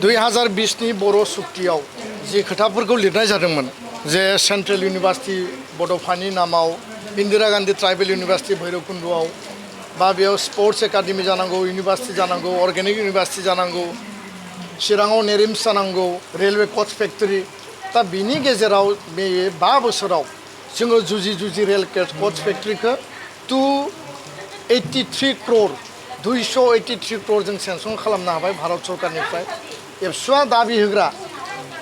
2020नि बर' सुक्तियाव जि खोथाफोरखौ लिरनाय जादोंमोन जे सेन्ट्रेल इउनिभार्सिटि बड'फानि नामाव इन्दिरा गान्धी ट्राइबेल इउनिभार्सिटि भैरबकुन्द'आव बा बेयाव स्पर्ट्स एकाडेमि जानांगौ इउनिभार्सिटि जानांगौ अर्गेनिक इउनिभार्सिटि जानांगौ चिराङाव नेरिम्स जानांगौ रेलवे कच फेक्टरि दा बिनि गेजेराव बे 5 बोसोराव जोङो जुजि रेल कच फेक्टरिखौ 283 क्र'र 283 क्र'र जों सेंसन खालामनो हाबाय भारत सरकारनिफ्राय एबसुआ दाबि होग्रा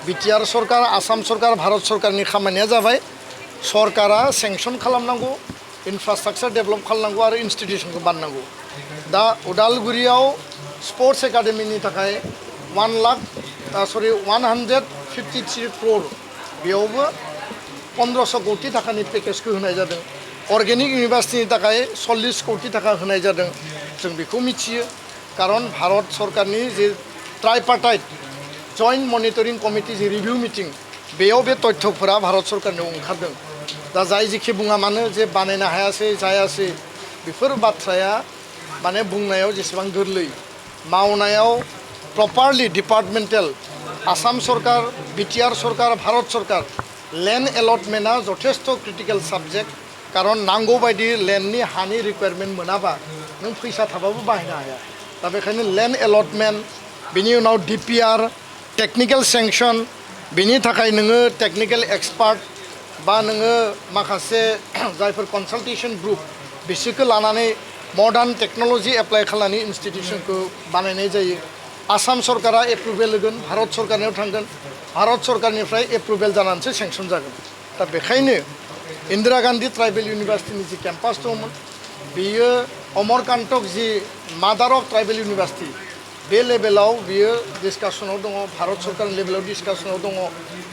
बिटिआर सरकार आसाम सरकार भारत सरकारनि खामानिया जाबाय सरकारा सेंसन खालामनांगौ इनफ्रास्ट्राक्चार डेभेलप खालामनांगौ आरो इन्स्टिटिउसनखौ बानायनांगौ दा उदालगुरियाव स्पर्ट्स एकाडेमिनि थाखाय 153 क्र'र बेयावबो 1500 कौटि थाखानि पेकेजखौ होनाय जादों अर्गेनिक इउनिभार्सिटिनि थाखाय 40 कौटि थाखा होनाय जादों जों बेखौ मिथियो कारण भारत सरकारनि जे ट्राइपार्टाइट जइन्ट मनिटरिं कमिटि जे रिभिउ मिटिं बेयाव बे तथ्यफोरा भारत सरकारनियाव ओंखारदों दा जाय जेखि बुङा मानो जे बानायनो हायासै जायासै बेफोर बाथ्राया माने बुंनायाव जेसेबां गोरलै मावनायाव प्रपारलि डिपार्टमेन्टेल आसाम सरकार बिटिआर सरकार भारत सरकार लेन्ड एलटमेन्टआ जथेस्थ क्रिटिकेल साबजेक्ट कारण नांगौ बायदि लेन्डनि हानि रिक्वायरमेन्ट मोनाबा नों फैसा थाबाबो बाहायनो हाया दा बेखायनो लेन्ड एलटमेन्ट बिनि उनाव डिपिआर टेक्निकेल सेंसन बिनि थाखाय नोङो टेक्निकेल एक्सपार्ट बा नोङो माखासे जायफोर कनसाल्टेसन ग्रुप बिसोरखौ लानानै मडार्न टेक्न'लजि एप्लाइ खालामनानै इन्स्टिटिउसनखौ बानायनाय जायो आसाम सरकारा एप्रुभेल होगोन भारत सरकारनियाव थांगोन भारत सरकारनिफ्राय एप्रुभेल जानानैसो सेंसन जागोन दा बेखायनो इन्दिरा गान्धी ट्राइबेल इउनिभार्सिटिनि जि केम्पास दंमोन बेयो अमरकान्तक जि मादार अफ ट्राइबेल इउनिभार्सिटि बे लेभेलाव बियो डिसकासनाव दङ भारत सरकारनि लेभेलाव डिसकासनाव दङ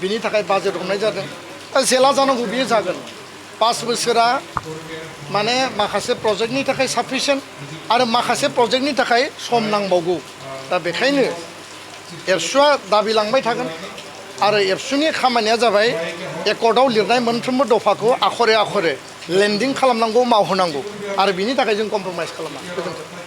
बिनि थाखाय बाजेट हरनाय जादों दा जेला जानांगौ बियो जागोन 5 बोसोरा माने माखासे प्रजेक्टनि थाखाय साफिसियेन्ट आरो माखासे प्रजेक्टनि थाखाय सम नांबावगौ दा बेखायनो एबसुआ दाबि लांबाय थागोन आरो एबसुनि खामानिया जाबाय एकर्डआव लिरनाय मोनफ्रोमबो दफाखौ आखरे आखरे लेन्डिं खालामनांगौ मावहोनांगौ आरो बिनि थाखाय जों कमप्रमाइस खालामा गोजोन्थों